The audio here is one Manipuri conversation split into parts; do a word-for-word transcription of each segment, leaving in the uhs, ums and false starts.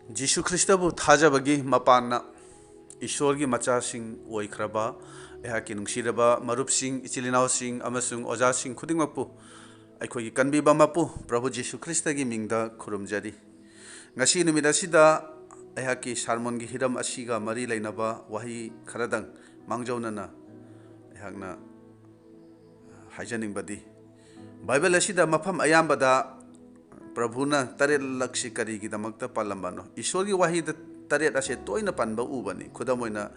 ꯖꯤꯁꯨ ꯈ꯭ꯔꯤꯁꯇꯕꯨ ꯊꯥꯖꯕꯒꯤ ꯃꯄꯥꯟꯅ ꯏꯁꯣꯔꯒꯤ ꯃꯆꯥꯁꯤꯡ ꯑꯣꯏꯈ꯭ꯔꯕ ꯑꯩꯍꯥꯛꯀꯤ ꯅꯨꯡꯁꯤꯔꯕ ꯃꯔꯨꯞꯁꯤꯡ, ꯏꯆꯤꯜ ꯏꯅꯥꯎꯁꯤꯡ ꯑꯃꯁꯨꯡ ꯑꯣꯖꯥꯁꯤꯡ ꯈꯨꯗꯤꯡꯃꯛꯄꯨ ꯑꯩꯈꯣꯏꯒꯤ ꯀꯟꯕꯤꯕ ꯃꯄꯨ ꯄ꯭ꯔꯚꯨ ꯖꯤꯁꯨ ꯈ꯭ꯔꯤꯁꯇꯒꯤ ꯃꯤꯡꯗ ꯈꯨꯔꯨꯝꯖꯔꯤ꯫ ꯉꯁꯤ ꯅꯨꯃꯤꯠ ꯑꯁꯤꯗ ꯑꯩꯍꯥꯛꯀꯤ ꯁꯥꯔꯃꯣꯟꯒꯤ ꯍꯤꯔꯝ ꯑꯁꯤꯒ ꯃꯔꯤ ꯂꯩꯅꯕ ꯋꯥꯍꯩ ꯈꯔꯗꯪ ꯃꯥꯡꯖꯧꯅꯅ ꯑꯩꯍꯥꯛꯅ ꯍꯥꯏꯖꯅꯤꯡꯕꯗꯤ, ꯕꯥꯏꯕꯜ ꯑꯁꯤꯗ ꯃꯐꯝ ꯑꯌꯥꯝꯕꯗ ꯄ꯭ꯔꯚꯨꯅ ꯇꯔꯦꯠꯂꯛꯁꯤ ꯀꯔꯤꯒꯤꯗꯃꯛꯇ ꯄꯜꯂꯝꯕꯅꯣ? ꯏꯁꯣꯔꯒꯤ ꯋꯥꯍꯩꯗ ꯇꯔꯦꯠ ꯑꯁꯦ ꯇꯣꯏꯅ ꯄꯟꯕ ꯎꯕꯅꯤ꯫ ꯈꯨꯗꯝ ꯑꯣꯏꯅ,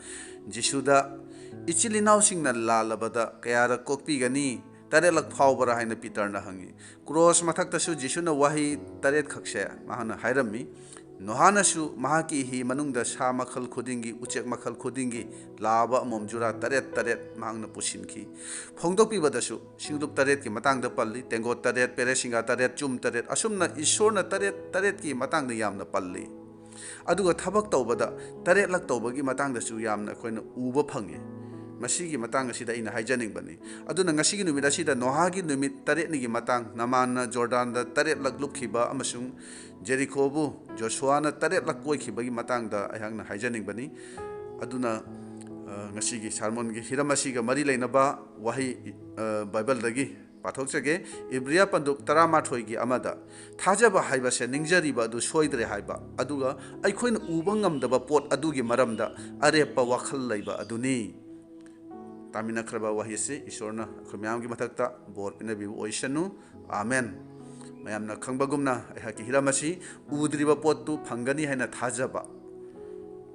ꯖꯤꯁꯨꯗ "ꯏꯆꯤꯜ ꯏꯅꯥꯎꯁꯤꯡꯅ ꯂꯥꯜꯂꯕꯗ ꯀꯌꯥꯔꯛ ꯀꯣꯛꯄꯤꯒꯅꯤ? ꯇꯔꯦꯠꯂꯛ ꯐꯥꯎꯕ꯭ꯔꯥ?" ꯍꯥꯏꯅ ꯄꯤꯇꯔꯅ ꯍꯪꯉꯤ꯫ ꯀ꯭ꯔꯣꯁ ꯃꯊꯛꯇꯁꯨ ꯖꯤꯁꯨꯅ ꯋꯥꯍꯩ ꯇꯔꯦꯠꯈꯛꯁꯦ ꯃꯍꯥꯛꯅ ꯍꯥꯏꯔꯝꯃꯤ꯫ ꯅꯣꯍꯥꯅꯁꯨ ꯃꯍꯥꯛꯀꯤ ꯍꯤ ꯃꯅꯨꯡꯗ ꯁꯥ ꯃꯈꯜ ꯈꯨꯗꯤꯡꯒꯤ, ꯎꯆꯦꯛ ꯃꯈꯜ ꯈꯨꯗꯤꯡꯒꯤ ꯂꯥꯕ ꯑꯃꯣꯝ ꯖꯨꯔꯥ ꯇꯔꯦꯠ ꯇꯔꯦꯠ ꯃꯍꯥꯛꯅ ꯄꯨꯁꯤꯟꯈꯤ꯫ ꯐꯣꯡꯗꯣꯛꯄꯤꯕꯗꯁꯨ ꯁꯤꯡꯂꯨꯞ ꯇꯔꯦꯠꯀꯤ ꯃꯇꯥꯡꯗ ꯄꯜꯂꯤ, ꯇꯦꯡꯒꯣꯠ ꯇꯔꯦꯠ, ꯄꯦꯔꯦꯁꯤꯡꯒꯥ ꯇꯔꯦꯠ, ꯆꯨꯝ ꯇꯔꯦꯠ, ꯑꯁꯨꯝꯅ ꯏꯁꯣꯔꯅ ꯇꯔꯦꯠ ꯇꯔꯦꯠꯀꯤ ꯃꯇꯥꯡꯗ ꯌꯥꯝꯅ ꯄꯜꯂꯤ꯫ ꯑꯗꯨꯒ ꯊꯕꯛ ꯇꯧꯕꯗ ꯇꯔꯦꯠꯂꯛ ꯇꯧꯕꯒꯤ ꯃꯇꯥꯡꯗꯁꯨ ꯌꯥꯝꯅ ꯑꯩꯈꯣꯏꯅ ꯎꯕ ꯐꯪꯉꯤ꯫ ꯃꯁꯤꯒꯤ ꯃꯇꯥꯡ ꯑꯁꯤꯗ ꯑꯩꯅ ꯍꯥꯏꯖꯅꯤꯡꯕꯅꯤ꯫ ꯑꯗꯨꯅ ꯉꯁꯤꯒꯤ ꯅꯨꯃꯤꯠ ꯑꯁꯤꯗ ꯅꯣꯍꯥꯒꯤ ꯅꯨꯃꯤꯠ ꯇꯔꯦꯠꯅꯤꯒꯤ ꯃꯇꯥꯡ, ꯅꯃꯥꯟꯅ ꯖꯣꯔꯗꯥꯟꯗ ꯇꯔꯦꯠꯂꯛ ꯂꯨꯞꯈꯤꯕ ꯑꯃꯁꯨꯡ ꯖꯦꯔꯤꯈꯣꯕꯨ ꯖꯣꯁꯨꯋꯥꯅ ꯇꯔꯦꯠꯂꯛ ꯀꯣꯏꯈꯤꯕꯒꯤ ꯃꯇꯥꯡꯗ ꯑꯩꯍꯥꯛꯅ ꯍꯥꯏꯖꯅꯤꯡꯕꯅꯤ꯫ ꯑꯗꯨꯅ, ꯑ, ꯉꯁꯤꯒꯤ ꯁꯥꯔꯃꯣꯟꯒꯤ ꯍꯤꯔꯝ ꯑꯁꯤꯒ ꯃꯔꯤ ꯂꯩꯅꯕ ꯋꯥꯍꯩ, ꯑ, ꯕꯥꯏꯕꯜꯗꯒꯤ ꯄꯥꯊꯣꯛꯆꯒꯦ꯫ ꯏꯕ꯭ꯔꯤꯌꯥ ꯄꯟꯗꯨꯞ ꯇꯔꯥꯃꯥꯊꯣꯏꯒꯤ ꯑꯃꯗ, "ꯊꯥꯖꯕ ꯍꯥꯏꯕꯁꯦ ꯅꯤꯡꯖꯔꯤꯕ ꯑꯗꯨ ꯁꯣꯏꯗ꯭ꯔꯦ ꯍꯥꯏꯕ, ꯑꯗꯨꯒ ꯑꯩꯈꯣꯏꯅ ꯎꯕ ꯉꯝꯗꯕ ꯄꯣꯠ ꯑꯗꯨꯒꯤ ꯃꯔꯝꯗ ꯑꯔꯦꯞꯄ ꯋꯥꯈꯜ ꯂꯩꯕ ꯑꯗꯨꯅꯤ"꯫ ꯇꯥꯃꯤꯟꯅꯈ꯭ꯔꯕ ꯋꯥꯍꯩ ꯑꯁꯤ ꯏꯁꯣꯔꯅ ꯑꯩꯈꯣꯏ ꯃꯌꯥꯝꯒꯤ ꯃꯊꯛꯇ ꯕꯣꯔ ꯄꯤꯅꯕꯤꯕ ꯑꯣꯏꯁꯅꯨ꯫ ꯑꯥꯃꯦꯟ꯫ ꯃꯌꯥꯝꯅ ꯈꯪꯕꯒꯨꯝꯅ, ꯑꯩꯍꯥꯛꯀꯤ ꯍꯤꯔꯝ ꯑꯁꯤ "ꯎꯗ꯭ꯔꯤꯕ ꯄꯣꯠꯇꯨ ꯐꯪꯒꯅꯤ ꯍꯥꯏꯅ ꯊꯥꯖꯕ"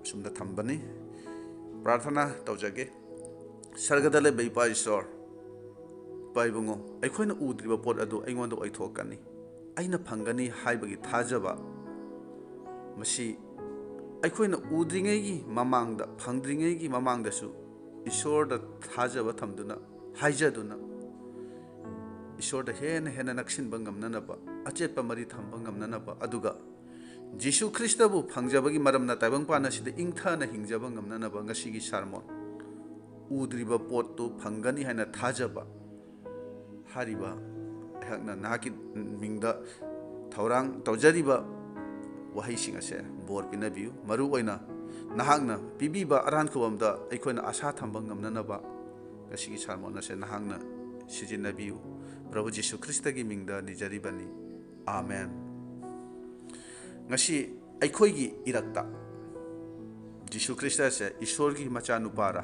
ꯑꯁꯨꯝꯅ ꯊꯝꯕꯅꯤ꯫ ꯄ꯭ꯔꯥꯔꯊꯅꯥ ꯇꯧꯖꯒꯦ꯫ ꯁꯔꯒꯗ ꯂꯩꯕ ꯏꯄꯥ ꯏꯁꯣꯔ, ꯏꯄꯥ ꯏꯕꯨꯡꯉꯣ, ꯑꯩꯈꯣꯏꯅ ꯎꯗ꯭ꯔꯤꯕ ꯄꯣꯠ ꯑꯗꯨ ꯑꯩꯉꯣꯟꯗ ꯑꯣꯏꯊꯣꯛꯀꯅꯤ, ꯑꯩꯅ ꯐꯪꯒꯅꯤ ꯍꯥꯏꯕꯒꯤ ꯊꯥꯖꯕ, ꯃꯁꯤ ꯑꯩꯈꯣꯏꯅ ꯎꯗ꯭ꯔꯤꯉꯩꯒꯤ ꯃꯃꯥꯡꯗ, ꯐꯪꯗ꯭ꯔꯤꯉꯩꯒꯤ ꯃꯃꯥꯡꯗꯁꯨ ꯏꯁꯣꯔꯗ ꯊꯥꯖꯕ ꯊꯝꯗꯨꯅ, ꯍꯥꯏꯖꯗꯨꯅ, ꯏꯁꯣꯔꯗ ꯍꯦꯟꯅ ꯍꯦꯟꯅ ꯅꯛꯁꯤꯟꯕ ꯉꯝꯅꯅꯕ, ꯑꯆꯦꯠꯄ ꯃꯔꯤ ꯊꯝꯕ ꯉꯝꯅꯅꯕ, ꯑꯗꯨꯒ ꯖꯤꯁꯨ ꯈ꯭ꯔꯤꯁꯇꯕꯨ ꯐꯪꯖꯕꯒꯤ ꯃꯔꯝꯅ ꯇꯥꯏꯕꯪꯄꯥꯟ ꯑꯁꯤꯗ ꯏꯪꯊꯅ ꯍꯤꯡꯖꯕ ꯉꯝꯅꯅꯕ ꯉꯁꯤꯒꯤ ꯁꯥꯔꯃꯣꯟ, "ꯎꯗ꯭ꯔꯤꯕ ꯄꯣꯠꯇꯨ ꯐꯪꯒꯅꯤ ꯍꯥꯏꯅ ꯊꯥꯖꯕ" ꯍꯥꯏꯔꯤꯕ ꯑꯩꯍꯥꯛꯅ ꯅꯍꯥꯛꯀꯤ ꯃꯤꯡꯗ ꯊꯧꯔꯥꯡ ꯇꯧꯖꯔꯤꯕ ꯋꯥꯍꯩꯁꯤꯡ ꯑꯁꯦ ꯕꯣꯔ ꯄꯤꯅꯕꯤꯌꯨ꯫ ꯃꯔꯨ ꯑꯣꯏꯅ ꯅꯍꯥꯛꯅ ꯄꯤꯕꯤꯕ ꯑꯔꯥꯟ ꯈꯨꯕꯝꯗ ꯑꯩꯈꯣꯏꯅ ꯑꯁꯥ ꯊꯝꯕ ꯉꯝꯅꯅꯕ ꯉꯁꯤꯒꯤ ꯁꯥꯔꯃꯣꯟ ꯑꯁꯦ ꯅꯍꯥꯛꯅ ꯁꯤꯖꯤꯟꯅꯕꯤꯌꯨ꯫ ꯄ꯭ꯔꯚꯨ ꯖꯤꯁꯨ ꯈ꯭ꯔꯤꯁꯇꯒꯤ ꯃꯤꯡꯗ ꯅꯤꯖꯔꯤꯕꯅꯤ꯫ ꯑꯥꯃꯦꯟ꯫ ꯉꯁꯤ ꯑꯩꯈꯣꯏꯒꯤ ꯏꯔꯛꯇ ꯖꯤꯁꯨ ꯈ꯭ꯔꯤꯁꯇ ꯑꯁꯦ ꯏꯁꯣꯔꯒꯤ ꯃꯆꯥꯅꯨꯄꯥꯔꯥ?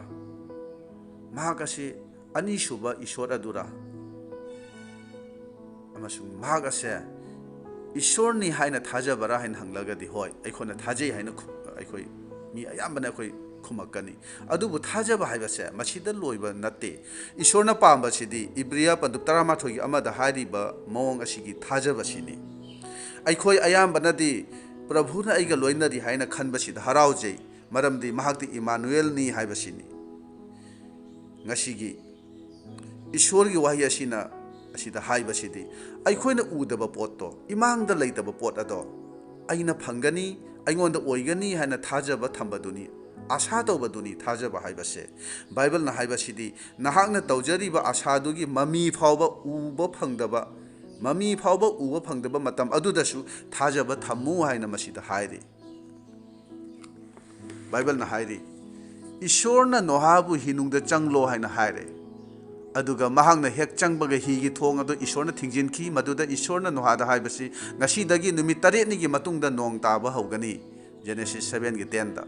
ꯃꯍꯥꯛ ꯑꯁꯤ ꯑꯅꯤꯁꯨꯕ ꯏꯁꯣꯔ ꯑꯗꯨꯔꯥ? ꯑꯃꯁꯨꯡ ꯃꯍꯥꯛ ꯑꯁꯦ ꯏꯁꯣꯔꯅꯤ ꯍꯥꯏꯅ ꯊꯥꯖꯕꯔꯥ ꯍꯥꯏꯅ ꯍꯪꯂꯒꯗꯤ, ꯍꯣꯏ, ꯑꯩꯈꯣꯏꯅ ꯊꯥꯖꯩ ꯍꯥꯏꯅ ꯈꯨ-, ꯑꯩꯈꯣꯏ ꯃꯤ ꯑꯌꯥꯝꯕꯅ ꯑꯩꯈꯣꯏ ꯈꯨꯝꯃꯛꯀꯅꯤ꯫ ꯑꯗꯨꯕꯨ ꯊꯥꯖꯕ ꯍꯥꯏꯕꯁꯦ ꯃꯁꯤꯗ ꯂꯣꯏꯕ ꯅꯠꯇꯦ꯫ ꯏꯁꯣꯔꯅ ꯄꯥꯝꯕꯁꯤꯗꯤ ꯏꯕ꯭ꯔꯤꯌꯥ ꯄꯟꯗꯨꯞ ꯇꯔꯥꯃꯥꯊꯣꯏꯒꯤ ꯑꯃꯗ ꯍꯥꯏꯔꯤꯕ ꯃꯑꯣꯡ ꯑꯁꯤꯒꯤ ꯊꯥꯖꯕꯁꯤꯅꯤ꯫ ꯑꯩꯈꯣꯏ ꯑꯌꯥꯝꯕꯅꯗꯤ ꯄ꯭ꯔꯚꯨꯅ ꯑꯩꯒ ꯂꯣꯏꯅꯔꯤ ꯍꯥꯏꯅ ꯈꯟꯕꯁꯤꯗ ꯍꯔꯥꯎꯖꯩ, ꯃꯔꯝꯗꯤ ꯃꯍꯥꯛꯇꯤ ꯏꯃꯥꯅꯨꯑꯦꯜꯅꯤ ꯍꯥꯏꯕꯁꯤꯅꯤ꯫ ꯉꯁꯤꯒꯤ ꯏꯁꯣꯔꯒꯤ ꯋꯥꯍꯩ ꯑꯁꯤꯅ, ꯑꯁꯤꯗ ꯍꯥꯏꯕꯁꯤꯗꯤ, ꯑꯩꯈꯣꯏꯅ ꯎꯗꯕ ꯄꯣꯠꯇꯣ, ꯏꯃꯥꯡꯗ ꯂꯩꯇꯕ ꯄꯣꯠ ꯑꯗꯣ ꯑꯩꯅ ꯐꯪꯒꯅꯤ, ꯑꯩꯉꯣꯟꯗ ꯑꯣꯏꯒꯅꯤ ꯍꯥꯏꯅ ꯊꯥꯖꯕ ꯊꯝꯕꯗꯨꯅꯤ, ꯑꯁꯥ ꯇꯧꯕꯗꯨꯅꯤ ꯊꯥꯖꯕ ꯍꯥꯏꯕꯁꯦ꯫ ꯕꯥꯏꯕꯜꯅ ꯍꯥꯏꯕꯁꯤꯗꯤ, ꯅꯍꯥꯛꯅ ꯇꯧꯖꯔꯤꯕ ꯑꯁꯥꯗꯨꯒꯤ ꯃꯃꯤ ꯐꯥꯎꯕ ꯎꯕ ꯐꯪꯗꯕ, ꯃꯃꯤ ꯐꯥꯎꯕ ꯎꯕ ꯐꯪꯗꯕ ꯃꯇꯝ ꯑꯗꯨꯗꯁꯨ ꯊꯥꯖꯕ ꯊꯝꯃꯨ ꯍꯥꯏꯅ ꯃꯁꯤꯗ ꯍꯥꯏꯔꯤ꯫ ꯕꯥꯏꯕꯜꯅ ꯍꯥꯏꯔꯤ, "ꯏꯁꯣꯔꯅ ꯅꯣꯍꯥꯕꯨ ꯍꯤꯅꯨꯡꯗ ꯆꯪꯂꯣ" ꯍꯥꯏꯅ ꯍꯥꯏꯔꯦ꯫ ꯑꯗꯨꯒ ꯃꯍꯥꯛꯅ ꯍꯦꯛ ꯆꯪꯕꯒ ꯍꯤꯒꯤ ꯊꯣꯡ ꯑꯗꯨ ꯏꯁꯣꯔꯅ ꯊꯤꯡꯖꯤꯟꯈꯤ꯫ ꯃꯗꯨꯗ ꯏꯁꯣꯔꯅ ꯅꯣꯍꯥꯗ ꯍꯥꯏꯕꯁꯤ, "ꯉꯁꯤꯗꯒꯤ ꯅꯨꯃꯤꯠ ꯇꯔꯦꯠꯅꯤꯒꯤ ꯃꯇꯨꯡꯗ ꯅꯣꯡ ꯇꯥꯕ ꯍꯧꯒꯅꯤ"꯫ ꯖꯦꯅꯦꯁꯤꯁ ꯁꯚꯦꯟꯒꯤ ꯇꯦꯟꯗ꯫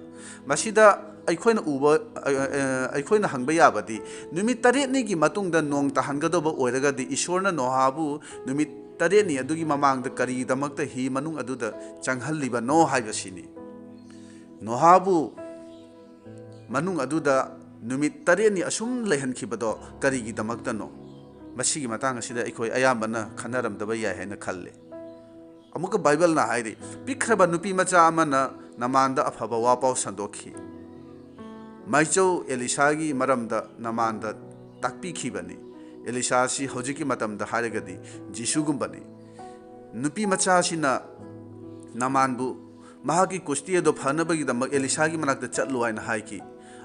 ꯃꯁꯤꯗ ꯑꯩꯈꯣꯏꯅ ꯎꯕ, ꯑ, ꯑ, ꯑꯩꯈꯣꯏꯅ ꯍꯪꯕ ꯌꯥꯕꯗꯤ, ꯅꯨꯃꯤꯠ ꯇꯔꯦꯠꯅꯤꯒꯤ ꯃꯇꯨꯡꯗ ꯅꯣꯡ ꯇꯥꯍꯟꯒꯗꯧꯕ ꯑꯣꯏꯔꯒꯗꯤ, ꯏꯁꯣꯔꯅ ꯅꯣꯍꯥꯕꯨ ꯅꯨꯃꯤꯠ ꯇꯔꯦꯠꯅꯤ ꯑꯗꯨꯒꯤ ꯃꯃꯥꯡꯗ ꯀꯔꯤꯒꯤꯗꯃꯛꯇ ꯍꯤ ꯃꯅꯨꯡ ꯑꯗꯨꯗ ꯆꯪꯍꯜꯂꯤꯕꯅꯣ ꯍꯥꯏꯕꯁꯤꯅꯤ꯫ ꯅꯣꯍꯥꯕꯨ ꯃꯅꯨꯡ ꯑꯗꯨꯗ ꯅꯨꯃꯤꯠ ꯇꯔꯦꯠꯅꯤ ꯑꯁꯨꯝ ꯂꯩꯍꯟꯈꯤꯕꯗꯣ ꯀꯔꯤꯒꯤꯗꯃꯛꯇꯅꯣ? ꯃꯁꯤꯒꯤ ꯃꯇꯥꯡ ꯑꯁꯤꯗ ꯑꯩꯈꯣꯏ ꯑꯌꯥꯝꯕꯅ ꯈꯟꯅꯔꯝꯗꯕ ꯌꯥꯏ ꯍꯥꯏꯅ ꯈꯜꯂꯤ꯫ ꯑꯃꯨꯛꯀ ꯕꯥꯏꯕꯜꯅ ꯍꯥꯏꯔꯤ, "ꯄꯤꯛꯈ꯭ꯔꯕ ꯅꯨꯄꯤ ꯃꯆꯥ ꯑꯃꯅ ꯅꯃꯥꯟꯗ ꯑꯐꯕ ꯋꯥꯄꯥꯎ ꯁꯟꯗꯣꯛꯈꯤ"꯫ ꯃꯥꯏꯆꯧ ꯑꯦꯂꯤꯁꯥꯒꯤ ꯃꯔꯝꯗ ꯅꯃꯥꯟꯗ ꯇꯥꯛꯄꯤꯈꯤꯕꯅꯤ꯫ ꯑꯦꯂꯤꯁꯥ ꯑꯁꯤ ꯍꯧꯖꯤꯛꯀꯤ ꯃꯇꯝꯗ ꯍꯥꯏꯔꯒꯗꯤ ꯖꯤꯁꯨꯒꯨꯝꯕꯅꯤ꯫ ꯅꯨꯄꯤ ꯃꯆꯥꯁꯤꯅ ꯅꯃꯥꯟꯕꯨ ꯃꯍꯥꯛꯀꯤ ꯀꯨꯁꯇꯤ ꯑꯗꯨ ꯐꯅꯕꯒꯤꯗꯃꯛ ꯑꯦꯂꯤꯁꯥꯒꯤ ꯃꯅꯥꯛꯇ ꯆꯠꯂꯨ ꯍꯥꯏꯅ ꯍꯥꯏꯈꯤ꯫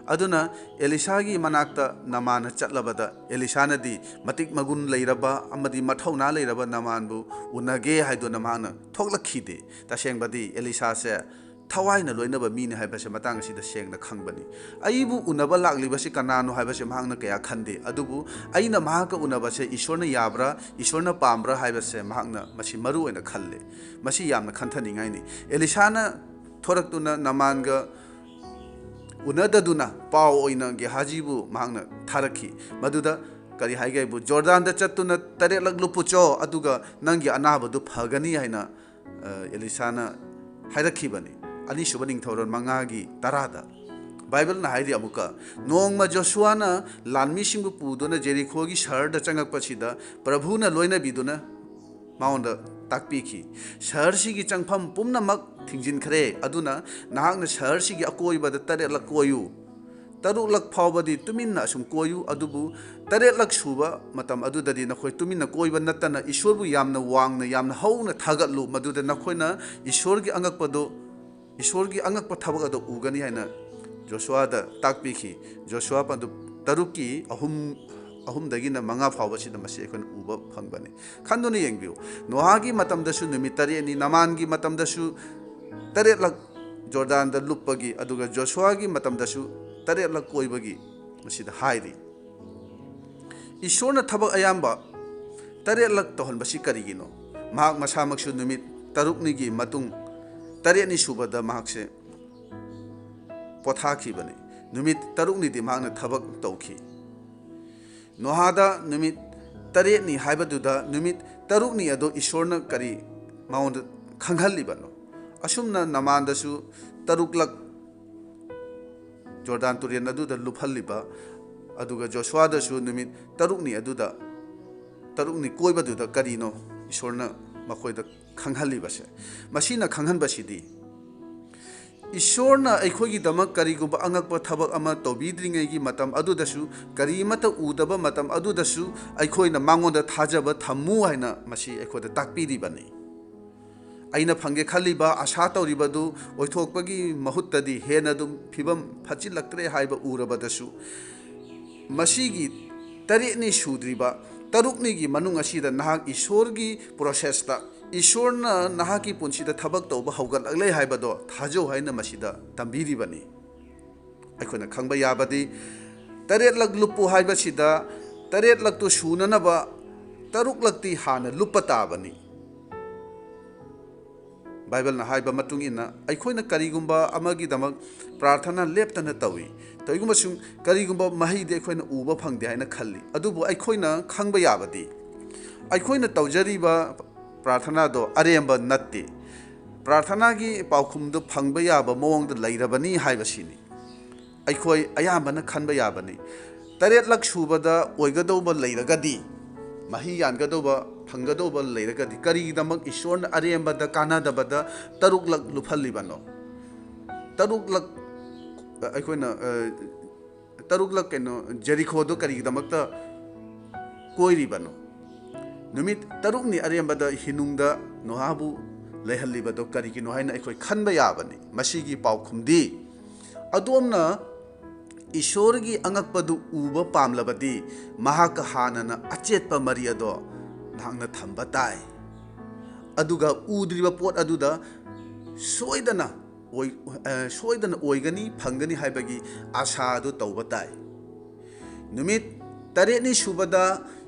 ꯑꯗꯨꯅ ꯑꯦꯂꯤꯁꯥꯒꯤ ꯃꯅꯥꯛꯇ ꯅꯃꯥꯟꯅ ꯆꯠꯂꯕꯗ, ꯑꯦꯂꯤꯁꯥꯅꯗꯤ ꯃꯇꯤꯛ ꯃꯒꯨꯟ ꯂꯩꯔꯕ ꯑꯃꯗꯤ ꯃꯊꯧꯅꯥ ꯂꯩꯔꯕ ꯅꯃꯥꯟꯕꯨ ꯎꯅꯒꯦ ꯍꯥꯏꯗꯨꯅ ꯃꯍꯥꯛꯅ ꯊꯣꯛꯂꯛꯈꯤꯗꯦ꯫ ꯇꯁꯦꯡꯕꯗꯤ ꯑꯦꯂꯤꯁꯥꯁꯦ ꯊꯋꯥꯏꯅ ꯂꯣꯏꯅꯕ ꯃꯤꯅꯤ ꯍꯥꯏꯕꯁꯦ ꯃꯇꯥꯡ ꯑꯁꯤꯗ ꯁꯦꯡꯅ ꯈꯪꯕꯅꯤ꯫ ꯑꯩꯕꯨ ꯎꯅꯕ ꯂꯥꯛꯂꯤꯕꯁꯤ ꯀꯅꯥꯅꯣ ꯍꯥꯏꯕꯁꯦ ꯃꯍꯥꯛꯅ ꯀꯌꯥ ꯈꯟꯗꯦ, ꯑꯗꯨꯕꯨ ꯑꯩꯅ ꯃꯍꯥꯛꯀ ꯎꯅꯕꯁꯦ ꯏꯁꯣꯔꯅ ꯌꯥꯕ꯭ꯔꯥ, ꯏꯁꯣꯔꯅ ꯄꯥꯝꯕ꯭ꯔꯥ ꯍꯥꯏꯕꯁꯦ ꯃꯍꯥꯛꯅ ꯃꯁꯤ ꯃꯔꯨ ꯑꯣꯏꯅ ꯈꯜꯂꯦ꯫ ꯃꯁꯤ ꯌꯥꯝꯅ ꯈꯟꯊꯅꯤꯡꯉꯥꯏꯅꯤ꯫ ꯑꯦꯂꯤꯁꯥꯅ ꯊꯣꯔꯛꯇꯨꯅ ꯅꯃꯥꯟꯒ ꯎꯅꯗꯗꯨꯅ ꯄꯥꯎ ꯑꯣꯏꯅ ꯒꯦꯍꯥꯖꯤꯕꯨ ꯃꯍꯥꯛꯅ ꯊꯥꯔꯛꯈꯤ꯫ ꯃꯗꯨꯗ ꯀꯔꯤ ꯍꯥꯏꯒꯦ ꯍꯥꯏꯕꯨ, "ꯖꯣꯔꯗꯥꯟꯗ ꯆꯠꯇꯨꯅ ꯇꯔꯦꯠꯂꯛ ꯂꯨꯞꯄꯨꯆꯣ, ꯑꯗꯨꯒ ꯅꯪꯒꯤ ꯑꯅꯥꯕꯗꯨ ꯐꯒꯅꯤ" ꯍꯥꯏꯅ, ꯑ, ꯑꯦꯂꯤꯁꯥꯅ ꯍꯥꯏꯔꯛꯈꯤꯕꯅꯤ꯫ ꯑꯅꯤꯁꯨꯕ ꯅꯤꯡꯊꯧꯔꯣꯜ ꯃꯉꯥꯒꯤ ꯇꯔꯥꯗ꯫ ꯕꯥꯏꯕꯜꯅ ꯍꯥꯏꯔꯤ ꯑꯃꯨꯛꯀ, "ꯅꯣꯡꯃ ꯖꯣꯁꯨꯋꯥꯅ ꯂꯥꯟꯃꯤꯁꯤꯡꯕꯨ ꯄꯨꯗꯨꯅ ꯖꯦꯔꯤꯈꯣꯒꯤ ꯁꯍꯔꯗ ꯆꯪꯉꯛꯄꯁꯤꯗ ꯄ꯭ꯔꯚꯨꯅ ꯂꯣꯏꯅꯕꯤꯗꯨꯅ ꯃꯉꯣꯟꯗ ꯇꯥꯛꯄꯤꯈꯤ, 'ꯁꯍꯔꯁꯤꯒꯤ ꯆꯪꯐꯝ ꯄꯨꯝꯅꯃꯛ ꯊꯤꯡꯖꯤꯟꯈ꯭ꯔꯦ, ꯑꯗꯨꯅ ꯅꯍꯥꯛꯅ ꯁꯍꯔꯁꯤꯒꯤ ꯑꯀꯣꯏꯕꯗ ꯇꯔꯦꯠꯂꯛ ꯀꯣꯏꯌꯨ꯫ ꯇꯔꯨꯛꯂꯛ ꯐꯥꯎꯕꯗꯤ ꯇꯨꯃꯤꯟꯅ ꯑꯁꯨꯝ ꯀꯣꯏꯌꯨ, ꯑꯗꯨꯕꯨ ꯇꯔꯦꯠꯂꯛ ꯁꯨꯕ ꯃꯇꯝ ꯑꯗꯨꯗꯗꯤ ꯅꯈꯣꯏ ꯇꯨꯃꯤꯟꯅ ꯀꯣꯏꯕ ꯅꯠꯇꯅ ꯏꯁꯣꯔꯕꯨ ꯌꯥꯝꯅ ꯋꯥꯡꯅ, ꯌꯥꯝꯅ ꯍꯧꯅ ꯊꯥꯒꯠꯂꯨ, ꯃꯗꯨꯗ ꯅꯈꯣꯏꯅ ꯏꯁꯣꯔꯒꯤ ꯑꯉꯛꯄꯗꯨ, ꯏꯁꯣꯔꯒꯤ ꯑꯉꯛꯄ ꯊꯕꯛ ꯑꯗꯨ ꯎꯒꯅꯤ' ꯍꯥꯏꯅ ꯖꯣꯁꯨꯋꯥꯗ ꯇꯥꯛꯄꯤꯈꯤ꯫ ꯖꯣꯁꯨꯋꯥ ꯄꯟꯗꯨꯞ ꯇꯔꯨꯛꯀꯤ ꯑꯍꯨꯝ, ꯑꯍꯨꯝꯗꯒꯤꯅ ꯃꯉꯥ ꯐꯥꯎꯕꯁꯤꯗ ꯃꯁꯤ ꯑꯩꯈꯣꯏꯅ ꯎꯕ ꯐꯪꯕꯅꯤ꯫ ꯈꯟꯗꯨꯅ ꯌꯦꯡꯕꯤꯌꯨ, ꯅꯣꯍꯥꯒꯤ ꯃꯇꯝꯗꯁꯨ ꯅꯨꯃꯤꯠ ꯇꯔꯦꯠꯅꯤ, ꯅꯃꯥꯟꯒꯤ ꯃꯇꯝꯗꯁꯨ ꯇꯔꯦꯠꯂꯛ ꯖꯣꯔꯗꯥꯟꯗ ꯂꯨꯞꯄꯒꯤ, ꯑꯗꯨꯒ ꯖꯣꯁꯨꯋꯥꯒꯤ ꯃꯇꯝꯗꯁꯨ ꯇꯔꯦꯠꯂꯛ ꯀꯣꯏꯕꯒꯤ ꯃꯁꯤꯗ ꯍꯥꯏꯔꯤ꯫ ꯏꯁꯣꯔꯅ ꯊꯕꯛ ꯑꯌꯥꯝꯕ ꯇꯔꯦꯠꯂꯛ ꯇꯧꯍꯟꯕꯁꯤ ꯀꯔꯤꯒꯤꯅꯣ? ꯃꯍꯥꯛ ꯃꯁꯥꯃꯛꯁꯨ ꯅꯨꯃꯤꯠ ꯇꯔꯨꯛꯅꯤꯒꯤ ꯃꯇꯨꯡ, ꯇꯔꯦꯠꯅꯤ ꯁꯨꯕꯗ ꯃꯍꯥꯛꯁꯦ ꯄꯣꯊꯥꯈꯤꯕꯅꯤ꯫ ꯅꯨꯃꯤꯠ ꯇꯔꯨꯛꯅꯤꯗꯤ ꯃꯍꯥꯛꯅ ꯊꯕꯛ ꯇꯧꯈꯤ꯫ ꯅꯣꯍꯥꯗ ꯅꯨꯃꯤꯠ ꯇꯔꯦꯠꯅꯤ ꯍꯥꯏꯕꯗꯨꯗ ꯅꯨꯃꯤꯠ ꯇꯔꯨꯛꯅꯤ ꯑꯗꯨ ꯏꯁꯣꯔꯅ ꯀꯔꯤ ꯃꯉꯣꯟꯗ ꯈꯪꯍꯜꯂꯤꯕꯅꯣ? ꯑꯁꯨꯝꯅ ꯅꯃꯥꯟꯗꯁꯨ ꯇꯔꯨꯛꯂꯛ ꯖꯣꯔꯗꯥꯟ ꯇꯨꯔꯦꯜ ꯑꯗꯨꯗ ꯂꯨꯞꯍꯜꯂꯤꯕ, ꯑꯗꯨꯒ ꯖꯣꯁꯨꯋꯥꯗꯁꯨ ꯅꯨꯃꯤꯠ ꯇꯔꯨꯛꯅꯤ ꯑꯗꯨꯗ, ꯇꯔꯨꯛꯅꯤ ꯀꯣꯏꯕꯗꯨꯗ ꯀꯔꯤꯅꯣ ꯏꯁꯣꯔꯅ ꯃꯈꯣꯏꯗ ꯈꯪꯍꯜꯂꯤꯕꯁꯦ? ꯃꯁꯤꯅ ꯈꯪꯍꯟꯕꯁꯤꯗꯤ, ꯏꯁꯣꯔꯅ ꯑꯩꯈꯣꯏꯒꯤꯗꯃꯛ ꯀꯔꯤꯒꯨꯝꯕ ꯑꯉꯛꯄ ꯊꯕꯛ ꯑꯃ ꯇꯧꯕꯤꯗ꯭ꯔꯤꯉꯩꯒꯤ ꯃꯇꯝ ꯑꯗꯨꯗꯁꯨ, ꯀꯔꯤꯃꯠꯇ ꯎꯗꯕ ꯃꯇꯝ ꯑꯗꯨꯗꯁꯨ ꯑꯩꯈꯣꯏꯅ ꯃꯉꯣꯟꯗ ꯊꯥꯖꯕ ꯊꯝꯃꯨ ꯍꯥꯏꯅ ꯃꯁꯤ ꯑꯩꯈꯣꯏꯗ ꯇꯥꯛꯄꯤꯔꯤꯕꯅꯤ꯫ ꯑꯩꯅ ꯐꯪꯒꯦ ꯈꯜꯂꯤꯕ, ꯑꯁꯥ ꯇꯧꯔꯤꯕꯗꯨ ꯑꯣꯏꯊꯣꯛꯄꯒꯤ ꯃꯍꯨꯠꯇꯗꯤ ꯍꯦꯟꯅ ꯑꯗꯨꯝ ꯐꯤꯕꯝ ꯐꯠꯆꯤꯜꯂꯛꯇ꯭ꯔꯦ ꯍꯥꯏꯕ ꯎꯔꯕꯗꯁꯨ, ꯃꯁꯤꯒꯤ ꯇꯔꯦꯠꯅꯤ ꯁꯨꯗ꯭ꯔꯤꯕ, ꯇꯔꯨꯛꯅꯤꯒꯤ ꯃꯅꯨꯡ ꯑꯁꯤꯗ ꯅꯍꯥꯛ ꯏꯁꯣꯔꯒꯤ ꯄ꯭ꯔꯣꯁꯦꯁꯇ, ꯏꯁꯣꯔꯅ ꯅꯍꯥꯛꯀꯤ ꯄꯨꯟꯁꯤꯗ ꯊꯕꯛ ꯇꯧꯕ ꯍꯧꯒꯠꯂꯛꯂꯦ ꯍꯥꯏꯕꯗꯣ ꯊꯥꯖꯧ ꯍꯥꯏꯅ ꯃꯁꯤꯗ ꯇꯝꯕꯤꯔꯤꯕꯅꯤ꯫ ꯑꯩꯈꯣꯏꯅ ꯈꯪꯕ ꯌꯥꯕꯗꯤ, ꯇꯔꯦꯠꯂꯛ ꯂꯨꯞꯄꯨ ꯍꯥꯏꯕꯁꯤꯗ ꯇꯔꯦꯠꯂꯛꯇꯨ ꯁꯨꯅꯅꯕ ꯇꯔꯨꯛꯂꯛꯇꯤ ꯍꯥꯟꯅ ꯂꯨꯞꯄ ꯇꯥꯕꯅꯤ꯫ ꯕꯥꯏꯕꯜꯅ ꯍꯥꯏꯕ ꯃꯇꯨꯡ ꯏꯟꯅ, ꯑꯩꯈꯣꯏꯅ ꯀꯔꯤꯒꯨꯝꯕ ꯑꯃꯒꯤꯗꯃꯛ ꯄ꯭ꯔꯥꯔꯊꯅꯥ ꯂꯦꯞꯇꯅ ꯇꯧꯏ, ꯇꯧꯏꯒꯨꯝꯕꯁꯨꯡ ꯀꯔꯤꯒꯨꯝꯕ ꯃꯍꯩꯗꯤ ꯑꯩꯈꯣꯏꯅ ꯎꯕ ꯐꯪꯗꯦ ꯍꯥꯏꯅ ꯈꯜꯂꯤ꯫ ꯑꯗꯨꯕꯨ ꯑꯩꯈꯣꯏꯅ ꯈꯪꯕ ꯌꯥꯕꯗꯤ, ꯑꯩꯈꯣꯏꯅ ꯇꯧꯖꯔꯤꯕ ꯄ꯭ꯔꯥꯔꯊꯅꯥꯗꯣ ꯑꯔꯦꯝꯕ ꯅꯠꯇꯦ꯫ ꯄ꯭ꯔꯥꯔꯊꯅꯥꯒꯤ ꯄꯥꯎꯈꯨꯝꯗꯨ ꯐꯪꯕ ꯌꯥꯕ ꯃꯑꯣꯡꯗ ꯂꯩꯔꯕꯅꯤ ꯍꯥꯏꯕꯁꯤꯅꯤ꯫ ꯑꯩꯈꯣꯏ ꯑꯌꯥꯝꯕꯅ ꯈꯟꯕ ꯌꯥꯕꯅꯤ꯫ ꯇꯔꯦꯠꯂꯛ ꯁꯨꯕꯗ ꯑꯣꯏꯒꯗꯧꯕ ꯂꯩꯔꯒꯗꯤ, ꯃꯍꯩ ꯌꯥꯟꯒꯗꯧꯕ, ꯐꯪꯒꯗꯧꯕ ꯂꯩꯔꯒꯗꯤ, ꯀꯔꯤꯒꯤꯗꯃꯛ ꯏꯁꯣꯔꯅ ꯑꯔꯦꯝꯕꯗ, ꯀꯥꯟꯅꯗꯕꯗ ꯇꯔꯨꯛꯂꯛ ꯂꯨꯞꯍꯜꯂꯤꯕꯅꯣ? ꯇꯔꯨꯛꯂꯛ, ꯑ, ꯑꯩꯈꯣꯏꯅ, ꯑ, ꯇꯔꯨꯛꯂꯛ, ꯀꯩꯅꯣ, ꯖꯦꯔꯤꯈꯣꯗꯣ ꯀꯔꯤꯒꯤꯗꯃꯛꯇ ꯀꯣꯏꯔꯤꯕꯅꯣ? ꯅꯨꯃꯤꯠ ꯇꯔꯨꯛꯅꯤ ꯑꯔꯦꯝꯕꯗ ꯍꯤꯅꯨꯡꯗ ꯅꯣꯍꯥꯕꯨ ꯂꯩꯍꯜꯂꯤꯕꯗꯣ ꯀꯔꯤꯒꯤꯅꯣ ꯍꯥꯏꯅ ꯑꯩꯈꯣꯏ ꯈꯟꯕ ꯌꯥꯕꯅꯤ꯫ ꯃꯁꯤꯒꯤ ꯄꯥꯎꯈꯨꯝꯗꯤ, ꯑꯗꯣꯝꯅ ꯏꯁꯣꯔꯒꯤ ꯑꯉꯛꯄꯗꯨ ꯎꯕ ꯄꯥꯝꯂꯕꯗꯤ, ꯃꯍꯥꯛꯀ ꯍꯥꯟꯅꯅ ꯑꯆꯦꯠꯄ ꯃꯔꯤ ꯑꯗꯣ ꯅꯍꯥꯛꯅ ꯊꯝꯕ ꯇꯥꯏ꯫ ꯑꯗꯨꯒ ꯎꯗ꯭ꯔꯤꯕ ꯄꯣꯠ ꯑꯗꯨꯗ ꯁꯣꯏꯗꯅ ꯑꯣꯏ-, ꯑ, ꯁꯣꯏꯗꯅ ꯑꯣꯏꯒꯅꯤ, ꯐꯪꯒꯅꯤ ꯍꯥꯏꯕꯒꯤ ꯑꯥꯁꯥ ꯑꯗꯨ ꯇꯧꯕ ꯇꯥꯏ꯫ ꯅꯨꯃꯤꯠ ꯇꯔꯦꯠꯅꯤ ꯁꯨꯕꯗ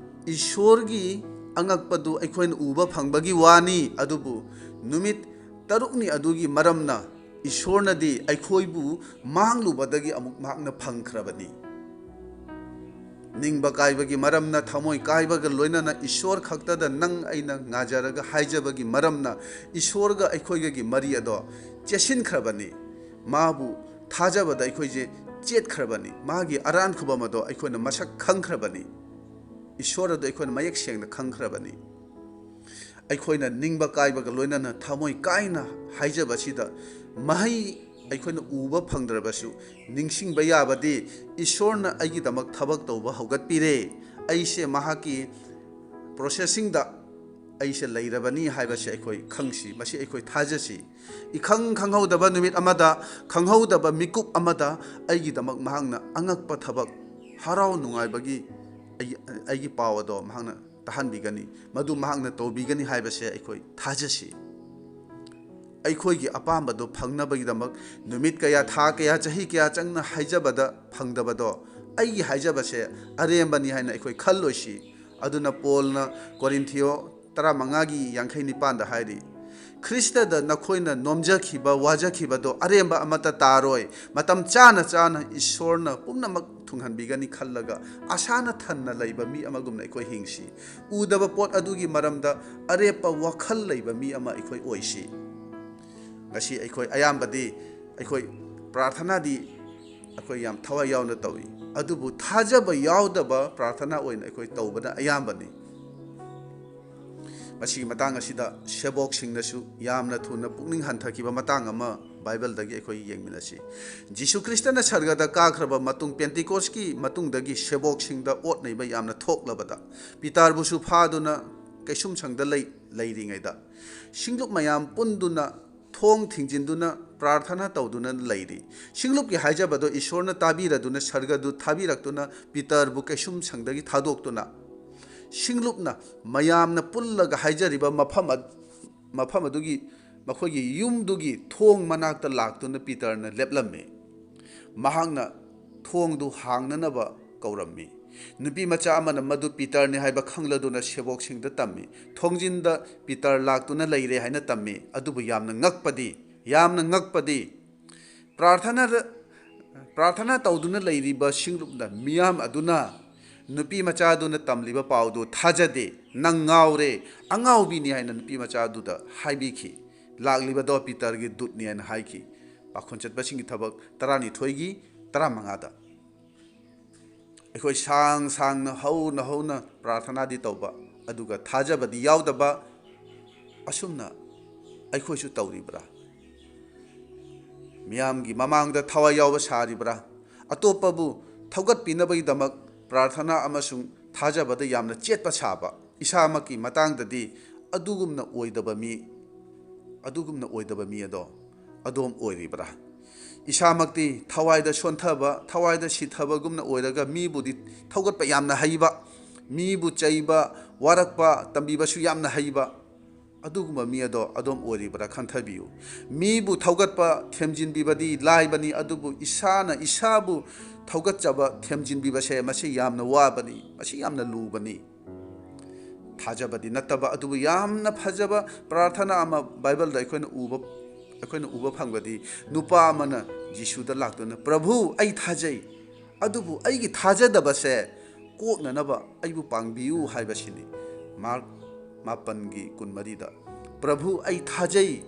ꯏꯁꯣꯔꯒꯤ ꯑꯉꯛꯄꯗꯨ ꯑꯩꯈꯣꯏꯅ ꯎꯕ ꯐꯪꯕꯒꯤ ꯋꯥꯅꯤ, ꯑꯗꯨꯕꯨ ꯅꯨꯃꯤꯠ ꯇꯔꯨꯛꯅꯤ ꯑꯗꯨꯒꯤ ꯃꯔꯝꯅ ꯏꯁꯣꯔꯅꯗꯤ ꯑꯩꯈꯣꯏꯕꯨ ꯃꯥꯡꯂꯨꯕꯗꯒꯤ ꯑꯃꯨꯛ ꯃꯍꯥꯛꯅ ꯐꯪꯈ꯭ꯔꯕꯅꯤ꯫ ꯅꯤꯡꯕ ꯀꯥꯏꯕꯒꯤ ꯃꯔꯝꯅ, ꯊꯃꯣꯏ ꯀꯥꯏꯕꯒ ꯂꯣꯏꯅꯅ ꯏꯁꯣꯔ ꯈꯛꯇꯗ ꯅꯪ ꯑꯩꯅ ꯉꯥꯖꯔꯒ ꯍꯥꯏꯖꯕꯒꯤ ꯃꯔꯝꯅ, ꯏꯁꯣꯔꯒ ꯑꯩꯈꯣꯏꯒꯒꯤ ꯃꯔꯤ ꯑꯗꯣ ꯆꯦꯠꯁꯤꯟꯈ꯭ꯔꯕꯅꯤ꯫ ꯃꯥꯕꯨ ꯊꯥꯖꯕꯗ ꯑꯩꯈꯣꯏꯁꯦ ꯆꯦꯠꯈ꯭ꯔꯕꯅꯤ꯫ ꯃꯥꯒꯤ ꯑꯔꯥꯟ ꯈꯨꯕꯝ ꯑꯗꯣ ꯑꯩꯈꯣꯏꯅ ꯃꯁꯛ ꯈꯪꯈ꯭ꯔꯕꯅꯤ꯫ ꯏꯁꯣꯔ ꯑꯗꯨ ꯑꯩꯈꯣꯏꯅ ꯃꯌꯦꯛ ꯁꯦꯡꯅ ꯈꯪꯈ꯭ꯔꯕꯅꯤ꯫ ꯑꯩꯈꯣꯏꯅ ꯅꯤꯡꯕ ꯀꯥꯏꯕꯒ ꯂꯣꯏꯅꯅ ꯊꯃꯣꯏ ꯀꯥꯏꯅ ꯍꯥꯏꯖꯕꯁꯤꯗ, ꯃꯍꯩ ꯑꯩꯈꯣꯏꯅ ꯎꯕ ꯐꯪꯗ꯭ꯔꯕꯁꯨ, ꯅꯤꯡꯁꯤꯡꯕ ꯌꯥꯕꯗꯤ, ꯏꯁꯣꯔꯅ ꯑꯩꯒꯤꯗꯃꯛ ꯊꯕꯛ ꯇꯧꯕ ꯍꯧꯒꯠꯄꯤꯔꯦ꯫ ꯑꯩꯁꯦ ꯃꯍꯥꯛꯀꯤ ꯄ꯭ꯔꯣꯁꯦꯁꯤꯡꯗ ꯑꯩꯁꯦ ꯂꯩꯔꯕꯅꯤ ꯍꯥꯏꯕꯁꯦ ꯑꯩꯈꯣꯏ ꯈꯪꯁꯤ, ꯃꯁꯤ ꯑꯩꯈꯣꯏ ꯊꯥꯖꯁꯤ꯫ ꯏꯈꯪ ꯈꯪꯍꯧꯗꯕ ꯅꯨꯃꯤꯠ ꯑꯃꯗ, ꯈꯪꯍꯧꯗꯕ ꯃꯤꯀꯨꯞ ꯑꯃꯗ ꯑꯩꯒꯤꯗꯃꯛ ꯃꯍꯥꯛꯅ ꯑꯉꯛꯄ ꯊꯕꯛ, ꯍꯔꯥꯎ ꯅꯨꯡꯉꯥꯏꯕꯒꯤ ꯑꯩ-, ꯑꯩꯒꯤ ꯄꯥꯎ ꯑꯗꯣ ꯃꯍꯥꯛꯅ ꯇꯥꯍꯟꯕꯤꯒꯅꯤ, ꯃꯗꯨ ꯃꯍꯥꯛꯅ ꯇꯧꯕꯤꯒꯅꯤ ꯍꯥꯏꯕꯁꯦ ꯑꯩꯈꯣꯏ ꯊꯥꯖꯁꯤ꯫ ꯑꯩꯈꯣꯏꯒꯤ ꯑꯄꯥꯝꯕꯗꯣ ꯐꯪꯅꯕꯒꯤꯗꯃꯛ ꯅꯨꯃꯤꯠ ꯀꯌꯥ, ꯊꯥ ꯀꯌꯥ, ꯆꯍꯤ ꯀꯌꯥ ꯆꯪꯅ ꯍꯥꯏꯖꯕꯗ ꯐꯪꯗꯕꯗꯣ, ꯑꯩꯒꯤ ꯍꯥꯏꯖꯕꯁꯦ ꯑꯔꯦꯝꯕꯅꯤ ꯍꯥꯏꯅ ꯑꯩꯈꯣꯏ ꯈꯜꯂꯣꯏꯁꯤ꯫ ꯑꯗꯨꯅ ꯄꯣꯜꯅ ꯀꯣꯔꯤꯟꯊꯤꯌꯣ ꯇꯔꯥꯃꯉꯥꯒꯤ ꯌꯥꯡꯈꯩ ꯅꯤꯄꯥꯟꯗ ꯍꯥꯏꯔꯤ, "ꯈ꯭ꯔꯤꯁꯇꯗ ꯅꯈꯣꯏꯅ ꯅꯣꯝꯖꯈꯤꯕ, ꯋꯥꯖꯈꯤꯕꯗꯣ ꯑꯔꯦꯝꯕ ꯑꯃꯠꯇ ꯇꯥꯔꯣꯏ꯫ ꯃꯇꯝ ꯆꯥꯅ ꯆꯥꯅ ꯏꯁꯣꯔꯅ ꯄꯨꯝꯅꯃꯛ ꯊꯨꯡꯍꯟꯕꯤꯒꯅꯤ" ꯈꯜꯂꯒ ꯑꯁꯥꯅ ꯊꯟꯅ ꯂꯩꯕ ꯃꯤ ꯑꯃꯒꯨꯝꯅ ꯑꯩꯈꯣꯏ ꯍꯤꯡꯁꯤ꯫ ꯎꯗꯕ ꯄꯣꯠ ꯑꯗꯨꯒꯤ ꯃꯔꯝꯗ ꯑꯔꯦꯞꯄ ꯋꯥꯈꯜ ꯂꯩꯕ ꯃꯤ ꯑꯃ ꯑꯩꯈꯣꯏ ꯑꯣꯏꯁꯤ꯫ ꯉꯁꯤ ꯑꯩꯈꯣꯏ ꯑꯌꯥꯝꯕꯗꯤ, ꯑꯩꯈꯣꯏ ꯄ꯭ꯔꯥꯔꯊꯅꯥꯗꯤ ꯑꯩꯈꯣꯏ ꯌꯥꯝ ꯊꯋꯥꯏ ꯌꯥꯎꯅ ꯇꯧꯏ, ꯑꯗꯨꯕꯨ ꯊꯥꯖꯕ ꯌꯥꯎꯗꯕ ꯄ꯭ꯔꯥꯔꯊꯅꯥ ꯑꯣꯏꯅ ꯑꯩꯈꯣꯏ ꯇꯧꯕꯅ ꯑꯌꯥꯝꯕꯅꯤ꯫ ꯃꯁꯤꯒꯤ ꯃꯇꯥꯡ ꯑꯁꯤꯗ ꯁꯦꯕꯣꯛꯁꯤꯡꯅꯁꯨ ꯌꯥꯝꯅ ꯊꯨꯅ ꯄꯨꯛꯅꯤꯡ ꯍꯟꯊꯈꯤꯕ ꯃꯇꯥꯡ ꯑꯃ ꯕꯥꯏꯕꯜꯗꯒꯤ ꯑꯩꯈꯣꯏ ꯌꯦꯡꯃꯤꯟꯅꯁꯤ꯫ ꯖꯤꯁꯨ ꯈ꯭ꯔꯤꯁꯇꯅ ꯁꯔꯒꯗ ꯀꯥꯈ꯭ꯔꯕ ꯃꯇꯨꯡ, ꯄꯦꯟꯇꯤꯀꯣꯁꯀꯤ ꯃꯇꯨꯡꯗꯒꯤ ꯁꯦꯕꯣꯛꯁꯤꯡꯗ ꯑꯣꯠ ꯅꯩꯕ ꯌꯥꯝꯅ ꯊꯣꯛꯂꯕꯗ, ꯄꯤꯇꯔꯕꯨꯁꯨ ꯐꯥꯗꯨꯅ ꯀꯩꯁꯨꯝꯁꯪꯗ ꯂꯩ-, ꯂꯩꯔꯤꯉꯩꯗ, ꯁꯤꯡꯂꯨꯞ ꯃꯌꯥꯝ ꯄꯨꯟꯗꯨꯅ ꯊꯣꯡ ꯊꯤꯡꯖꯤꯟꯗꯨꯅ ꯄ꯭ꯔꯥꯔꯊꯅꯥ ꯇꯧꯗꯨꯅ ꯂꯩꯔꯤ꯫ ꯁꯤꯡꯂꯨꯞꯀꯤ ꯍꯥꯏꯖꯕꯗꯣ ꯏꯁꯣꯔꯅ ꯇꯥꯕꯤꯔꯗꯨꯅ ꯁꯔꯒꯗꯨ ꯊꯥꯕꯤꯔꯛꯇꯨꯅ ꯄꯤꯇꯔꯕꯨ ꯀꯩꯁꯨꯝꯁꯪꯗꯒꯤ ꯊꯥꯗꯣꯛꯇꯨꯅ, ꯁꯤꯡꯂꯨꯞꯅ ꯃꯌꯥꯝꯅ ꯄꯨꯜꯂꯒ ꯍꯥꯏꯖꯔꯤꯕ ꯃꯐꯝ ꯑ-, ꯃꯐꯝ ꯑꯗꯨꯒꯤ, ꯃꯈꯣꯏꯒꯤ ꯌꯨꯝꯗꯨꯒꯤ ꯊꯣꯡ ꯃꯅꯥꯛꯇ ꯂꯥꯛꯇꯨꯅ ꯄꯤꯇꯔꯅ ꯂꯦꯞꯂꯝꯃꯤ꯫ ꯃꯍꯥꯛꯅ ꯊꯣꯡꯗꯨ ꯍꯥꯡꯅꯅꯕ ꯀꯧꯔꯝꯃꯤ꯫ ꯅꯨꯄꯤ ꯃꯆꯥ ꯑꯃꯅ ꯃꯗꯨ ꯄꯤꯇꯔꯅꯤ ꯍꯥꯏꯕ ꯈꯪꯂꯗꯨꯅ ꯁꯦꯕꯣꯛꯁꯤꯡꯗ ꯇꯝꯃꯤ꯫ ꯊꯣꯡꯖꯤꯟꯗ ꯄꯤꯇꯔ ꯂꯥꯛꯇꯨꯅ ꯂꯩꯔꯦ ꯍꯥꯏꯅ ꯇꯝꯃꯤ꯫ ꯑꯗꯨꯕꯨ ꯌꯥꯝꯅ ꯉꯛꯄꯗꯤ, ꯌꯥꯝꯅ ꯉꯛꯄꯗꯤ, ꯄ꯭ꯔꯥꯔꯊꯅꯥꯗ, ꯄ꯭ꯔꯥꯔꯊꯅꯥ ꯇꯧꯗꯨꯅ ꯂꯩꯔꯤꯕ ꯁꯤꯡꯂꯨꯞꯅ ꯃꯤꯌꯥꯝ ꯑꯗꯨꯅ ꯅꯨꯄꯤ ꯃꯆꯥꯗꯨꯅ ꯇꯝꯂꯤꯕ ꯄꯥꯎꯗꯨ ꯊꯥꯖꯗꯦ꯫ "ꯅꯪ ꯉꯥꯎꯔꯦ, ꯑꯉꯥꯎꯕꯤꯅꯤ" ꯍꯥꯏꯅ ꯅꯨꯄꯤ ꯃꯆꯥꯗꯨꯗ ꯍꯥꯏꯕꯤꯈꯤ꯫ "ꯂꯥꯛꯂꯤꯕꯗꯣ ꯄꯤꯇꯔꯒꯤ ꯗꯨꯠꯅꯤ" ꯍꯥꯏꯅ ꯍꯥꯏꯈꯤ꯫ ꯄꯥꯈꯣꯟ ꯆꯠꯄꯁꯤꯡꯒꯤ ꯊꯕꯛ ꯇꯔꯥꯅꯤꯊꯣꯏꯒꯤ ꯇꯔꯥꯃꯉꯥꯗ꯫ ꯑꯩꯈꯣꯏ ꯁꯥꯡ ꯁꯥꯡꯅ ꯍꯧꯅ ꯍꯧꯅ ꯄ꯭ꯔꯥꯔꯊꯅꯥꯗꯤ ꯇꯧꯕ, ꯑꯗꯨꯒ ꯊꯥꯖꯕꯗꯤ ꯌꯥꯎꯗꯕ꯫ ꯑꯁꯨꯝꯅ ꯑꯩꯈꯣꯏꯁꯨ ꯇꯧꯔꯤꯕ꯭ꯔꯥ? ꯃꯤꯌꯥꯝꯒꯤ ꯃꯃꯥꯡꯗ ꯊꯋꯥꯏ ꯌꯥꯎꯕ ꯁꯥꯔꯤꯕ꯭ꯔꯥ? ꯑꯇꯣꯞꯄꯕꯨ ꯊꯧꯒꯠꯄꯤꯅꯕꯒꯤꯗꯃꯛ ꯄ꯭ꯔꯥꯔꯊꯅꯥ ꯑꯃꯁꯨꯡ ꯊꯥꯖꯕꯗ ꯌꯥꯝꯅ ꯆꯦꯠꯄ ꯁꯥꯕ, ꯏꯁꯥꯃꯛꯀꯤ ꯃꯇꯥꯡꯗꯗꯤ ꯑꯗꯨꯒꯨꯝꯅ ꯑꯣꯏꯗꯕ ꯃꯤ, ꯑꯗꯨꯒꯨꯝꯅ ꯑꯣꯏꯗꯕ ꯃꯤ ꯑꯗꯣ ꯑꯗꯣꯝ ꯑꯣꯏꯔꯤꯕ꯭ꯔꯥ? ꯏꯁꯥꯃꯛꯇꯤ ꯊꯋꯥꯏꯗ ꯁꯣꯟꯊꯕ, ꯊꯋꯥꯏꯗ ꯁꯤꯊꯕꯒꯨꯝꯅ ꯑꯣꯏꯔꯒ ꯃꯤꯕꯨꯗꯤ ꯊꯧꯒꯠꯄ ꯌꯥꯝꯅ ꯍꯩꯕ, ꯃꯤꯕꯨ ꯆꯩꯕ, ꯋꯥꯔꯛꯄ, ꯇꯝꯕꯤꯕꯁꯨ ꯌꯥꯝꯅ ꯍꯩꯕ, ꯑꯗꯨꯒꯨꯝꯕ ꯃꯤ ꯑꯗꯣ ꯑꯗꯣꯝ ꯑꯣꯏꯔꯤꯕ꯭ꯔꯥ ꯈꯟꯊꯕꯤꯌꯨ꯫ ꯃꯤꯕꯨ ꯊꯧꯒꯠꯄ, ꯊꯦꯝꯖꯤꯟꯕꯤꯕꯗꯤ ꯂꯥꯏꯕꯅꯤ, ꯑꯗꯨꯕꯨ ꯏꯁꯥꯅ ꯏꯁꯥꯕꯨ ꯊꯧꯒꯠꯆꯕ, ꯊꯦꯝꯖꯤꯟꯕꯤꯕꯁꯦ ꯃꯁꯤ ꯌꯥꯝꯅ ꯋꯥꯕꯅꯤ, ꯃꯁꯤ ꯌꯥꯝꯅ ꯂꯨꯕꯅꯤ꯫ ꯊꯥꯖꯕꯗꯤ ꯅꯠꯇꯕ, ꯑꯗꯨꯕꯨ ꯌꯥꯝꯅ ꯐꯖꯕ ꯄ꯭ꯔꯥꯔꯊꯅꯥ ꯑꯃ ꯕꯥꯏꯕꯜꯗ ꯑꯩꯈꯣꯏꯅ ꯎꯕ, ꯑꯩꯈꯣꯏꯅ ꯎꯕ ꯐꯪꯕꯗꯤ, ꯅꯨꯄꯥ ꯑꯃꯅ ꯖꯤꯁꯨꯗ ꯂꯥꯛꯇꯨꯅ, "ꯄ꯭ꯔꯚꯨ, ꯑꯩ ꯊꯥꯖꯩ, ꯑꯗꯨꯕꯨ ꯑꯩꯒꯤ ꯊꯥꯖꯗꯕꯁꯦ ꯀꯣꯛꯅꯅꯕ ꯑꯩꯕꯨ ꯄꯥꯡꯕꯤꯌꯨ" ꯍꯥꯏꯕꯁꯤꯅꯤ꯫ ꯃꯥꯔꯛ ꯃꯥꯄꯟꯒꯤ ꯀꯨꯟꯃꯔꯤꯗ, "ꯄ꯭ꯔꯚꯨ, ꯑꯩ ꯊꯥꯖꯩ,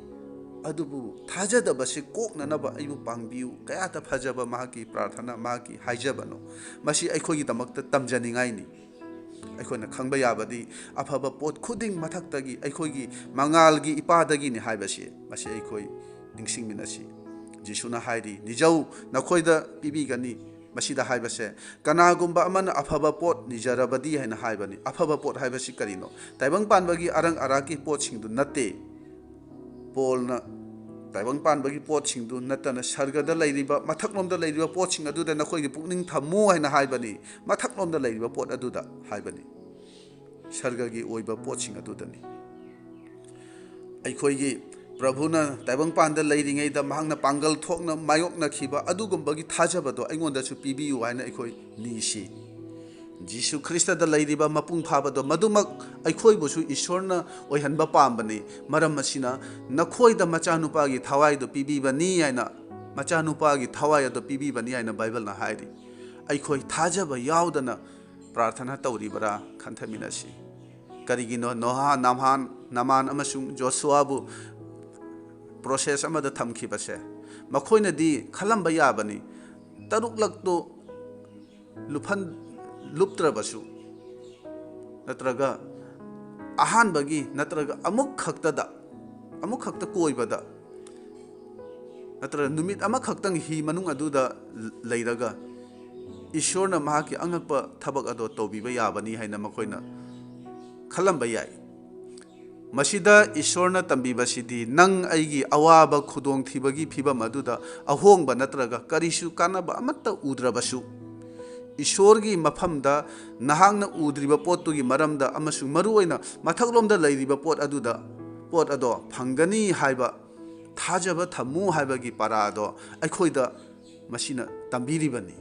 ꯑꯗꯨꯕꯨ ꯊꯥꯖꯗꯕꯁꯤ ꯀꯣꯛꯅꯅꯕ ꯑꯩꯕꯨ ꯄꯥꯡꯕꯤꯌꯨ"꯫ ꯀꯌꯥꯗ ꯐꯖꯕ ꯃꯍꯥꯛꯀꯤ ꯄ꯭ꯔꯥꯔꯊꯅꯥ, ꯃꯍꯥꯛꯀꯤ ꯍꯥꯏꯖꯕꯅꯣ! ꯃꯁꯤ ꯑꯩꯈꯣꯏꯒꯤꯗꯃꯛꯇ ꯇꯝꯖꯅꯤꯡꯉꯥꯏꯅꯤ꯫ ꯑꯩꯈꯣꯏꯅ ꯈꯪꯕ ꯌꯥꯕꯗꯤ, ꯑꯐꯕ ꯄꯣꯠ ꯈꯨꯗꯤꯡ ꯃꯊꯛꯇꯒꯤ, ꯑꯩꯈꯣꯏꯒꯤ ꯃꯉꯥꯜꯒꯤ ꯏꯄꯥꯗꯒꯤꯅꯤ ꯍꯥꯏꯕꯁꯤ, ꯃꯁꯤ ꯑꯩꯈꯣꯏ ꯅꯤꯡꯁꯤꯡꯃꯤꯟꯅꯁꯤ꯫ ꯖꯤꯁꯨꯅ ꯍꯥꯏꯔꯤ, "ꯅꯤꯖꯧ, ꯅꯈꯣꯏꯗ ꯄꯤꯕꯤꯒꯅꯤ"꯫ ꯃꯁꯤꯗ ꯍꯥꯏꯕꯁꯦ, "ꯀꯅꯥꯒꯨꯝꯕ ꯑꯃꯅ ꯑꯐꯕ ꯄꯣꯠ ꯅꯤꯖꯔꯕꯗꯤ" ꯍꯥꯏꯅ ꯍꯥꯏꯕꯅꯤ꯫ ꯑꯐꯕ ꯄꯣꯠ ꯍꯥꯏꯕꯁꯤ ꯀꯔꯤꯅꯣ? ꯇꯥꯏꯕꯪ ꯄꯥꯟꯕꯒꯤ ꯑꯔꯪ ꯑꯔꯥꯛꯀꯤ ꯄꯣꯠꯁꯤꯡꯗꯨ ꯅꯠꯇꯦ꯫ ꯄꯣꯜꯅ ꯇꯥꯏꯕꯪ ꯄꯥꯟꯕꯒꯤ ꯄꯣꯠꯁꯤꯡꯗꯨ ꯅꯠꯇꯅ, ꯁꯔꯒꯗ ꯂꯩꯔꯤꯕ, ꯃꯊꯛꯂꯣꯝꯗ ꯂꯩꯔꯤꯕ ꯄꯣꯠꯁꯤꯡ ꯑꯗꯨꯗ ꯅꯈꯣꯏꯒꯤ ꯄꯨꯛꯅꯤꯡ ꯊꯝꯃꯨ ꯍꯥꯏꯅ ꯍꯥꯏꯕꯅꯤ꯫ ꯃꯊꯛꯂꯣꯝꯗ ꯂꯩꯔꯤꯕ ꯄꯣꯠ ꯑꯗꯨꯗ ꯍꯥꯏꯕꯅꯤ꯫ ꯁꯔꯒꯒꯤ ꯑꯣꯏꯕ ꯄꯣꯠꯁꯤꯡ ꯑꯗꯨꯗꯅꯤ꯫ ꯑꯩꯈꯣꯏꯒꯤ ꯄ꯭ꯔꯚꯨꯅ ꯇꯥꯏꯕꯪꯄꯥꯟꯗ ꯂꯩꯔꯤꯉꯩꯗ ꯃꯍꯥꯛꯅ ꯄꯥꯡꯒꯜ ꯊꯣꯛꯅ ꯃꯥꯌꯣꯛꯅꯈꯤꯕ ꯑꯗꯨꯒꯨꯝꯕꯒꯤ ꯊꯥꯖꯕꯗꯣ ꯑꯩꯉꯣꯟꯗꯁꯨ ꯄꯤꯕꯤꯌꯨ ꯍꯥꯏꯅ ꯑꯩꯈꯣꯏ ꯅꯤꯁꯤ꯫ ꯖꯤꯁꯨ ꯈ꯭ꯔꯤꯁꯇꯗ ꯂꯩꯔꯤꯕ ꯃꯄꯨꯡ ꯐꯥꯕꯗꯣ, ꯃꯗꯨꯃꯛ ꯑꯩꯈꯣꯏꯕꯨꯁꯨ ꯏꯁꯣꯔꯅ ꯑꯣꯏꯍꯟꯕ ꯄꯥꯝꯕꯅꯤ꯫ ꯃꯔꯝ ꯑꯁꯤꯅ, "ꯅꯈꯣꯏꯗ ꯃꯆꯥꯅꯨꯄꯥꯒꯤ ꯊꯋꯥꯏꯗꯨ ꯄꯤꯕꯤꯕꯅꯤ" ꯍꯥꯏꯅ, ꯃꯆꯥꯅꯨꯄꯥꯒꯤ ꯊꯋꯥꯏ ꯑꯗꯨ ꯄꯤꯕꯤꯕꯅꯤ ꯍꯥꯏꯅ ꯕꯥꯏꯕꯜꯅ ꯍꯥꯏꯔꯤ꯫ ꯑꯩꯈꯣꯏ ꯊꯥꯖꯕ ꯌꯥꯎꯗꯅ ꯄ꯭ꯔꯥꯔꯊꯅꯥ ꯇꯧꯔꯤꯕꯔꯥ ꯈꯟꯊꯃꯤꯟꯅꯁꯤ꯫ ꯀꯔꯤꯒꯤꯅꯣ ꯅꯣꯍꯥ, ꯅꯥꯝꯍꯥꯟ, ꯅꯃꯥꯟ ꯑꯃꯁꯨꯡ ꯖꯣꯁꯨꯋꯥꯕꯨ ꯄ꯭ꯔꯣꯁꯦꯁ ꯑꯃꯗ ꯊꯝꯈꯤꯕꯁꯦ? ꯃꯈꯣꯏꯅꯗꯤ ꯈꯜꯂꯝꯕ ꯌꯥꯕꯅꯤ, ꯇꯔꯨꯛꯂꯛꯇꯨ ꯂꯨꯞꯍꯟ-, ꯂꯨꯞꯇ꯭ꯔꯕꯁꯨ, ꯅꯠꯇ꯭ꯔꯒ ꯑꯍꯥꯟꯕꯒꯤ, ꯅꯠꯇ꯭ꯔꯒ ꯑꯃꯨꯛ ꯈꯛꯇꯗ, ꯑꯃꯨꯛ ꯈꯛꯇ ꯀꯣꯏꯕꯗ, ꯅꯠꯇ꯭ꯔꯒ ꯅꯨꯃꯤꯠ ꯑꯃꯈꯛꯇꯪ ꯍꯤ ꯃꯅꯨꯡ ꯑꯗꯨꯗ ꯂꯩꯔꯒ ꯏꯁꯣꯔꯅ ꯃꯍꯥꯛꯀꯤ ꯑꯉꯛꯄ ꯊꯕꯛ ꯑꯗꯣ ꯇꯧꯕꯤꯕ ꯌꯥꯕꯅꯤ ꯍꯥꯏꯅ ꯃꯈꯣꯏꯅ ꯈꯜꯂꯝꯕ ꯌꯥꯏ꯫ ꯃꯁꯤꯗ ꯏꯁꯣꯔꯅ ꯇꯝꯕꯤꯕꯁꯤꯗꯤ, ꯅꯪ ꯑꯩꯒꯤ ꯑꯋꯥꯕ ꯈꯨꯗꯣꯡꯊꯤꯕꯒꯤ ꯐꯤꯕꯝ ꯑꯗꯨꯗ ꯑꯍꯣꯡꯕ ꯅꯠꯇ꯭ꯔꯒ ꯀꯔꯤꯁꯨ ꯀꯥꯟꯅꯕ ꯑꯃꯠꯇ ꯎꯗ꯭ꯔꯕꯁꯨ, ꯏꯁꯣꯔꯒꯤ ꯃꯐꯝꯗ ꯅꯍꯥꯛꯅ ꯎꯗ꯭ꯔꯤꯕ ꯄꯣꯠꯇꯨꯒꯤ ꯃꯔꯝꯗ ꯑꯃꯁꯨꯡ ꯃꯔꯨꯑꯣꯏꯅ ꯃꯊꯛꯂꯣꯝꯗ ꯂꯩꯔꯤꯕ ꯄꯣꯠ ꯑꯗꯨꯗ, ꯄꯣꯠ ꯑꯗꯣ ꯐꯪꯒꯅꯤ ꯍꯥꯏꯕ ꯊꯥꯖꯕ ꯊꯝꯃꯨ ꯍꯥꯏꯕꯒꯤ ꯄꯔꯥꯗꯣ ꯑꯩꯈꯣꯏꯗ ꯃꯁꯤꯅ ꯇꯝꯕꯤꯔꯤꯕꯅꯤ꯫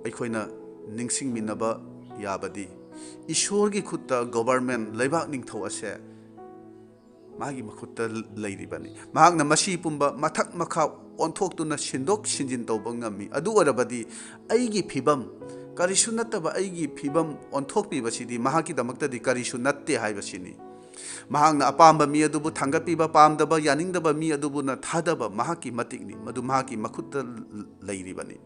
ꯑꯩꯈꯣꯏꯅ ꯅꯤꯡꯁꯤꯡꯃꯤꯟꯅꯕ ꯌꯥꯕꯗꯤ, ꯏꯁꯣꯔꯒꯤ ꯈꯨꯠꯇ ꯒꯣꯚꯔꯟꯃꯦꯟ, ꯂꯩꯕꯥꯛ ꯅꯤꯡꯊꯧ ꯑꯁꯦ ꯃꯥꯒꯤ ꯃꯈꯨꯠꯇ ꯂꯩꯔꯤꯕꯅꯤ꯫ ꯃꯍꯥꯛꯅ ꯃꯁꯤ ꯄꯨꯝꯕ ꯃꯊꯛ ꯃꯈꯥ ꯑꯣꯟꯊꯣꯛꯇꯨꯅ ꯁꯤꯟꯗꯣꯛ ꯁꯤꯟꯖꯤꯟ ꯇꯧꯕ ꯉꯝꯃꯤ꯫ ꯑꯗꯨ ꯑꯣꯏꯔꯕꯗꯤ ꯑꯩꯒꯤ ꯐꯤꯕꯝ, ꯀꯔꯤꯁꯨ ꯅꯠꯇꯕ ꯑꯩꯒꯤ ꯐꯤꯕꯝ ꯑꯣꯟꯊꯣꯛꯄꯤꯕꯁꯤꯗꯤ ꯃꯍꯥꯛꯀꯤꯗꯃꯛꯇꯗꯤ ꯀꯔꯤꯁꯨ ꯅꯠꯇꯦ ꯍꯥꯏꯕꯁꯤꯅꯤ꯫ ꯃꯍꯥꯛꯅ ꯑꯄꯥꯝꯕ ꯃꯤ ꯑꯗꯨꯕꯨ ꯊꯥꯡꯒꯠꯄꯤꯕ, ꯄꯥꯝꯗꯕ, ꯌꯥꯅꯤꯡꯗꯕ ꯃꯤ ꯑꯗꯨꯕꯨꯅ ꯊꯥꯗꯕ ꯃꯍꯥꯛꯀꯤ ꯃꯇꯤꯛꯅꯤ꯫ ꯃꯗꯨ ꯃꯍꯥꯛꯀꯤ ꯃꯈꯨꯠꯇ ꯂꯩꯔꯤꯕꯅꯤ꯫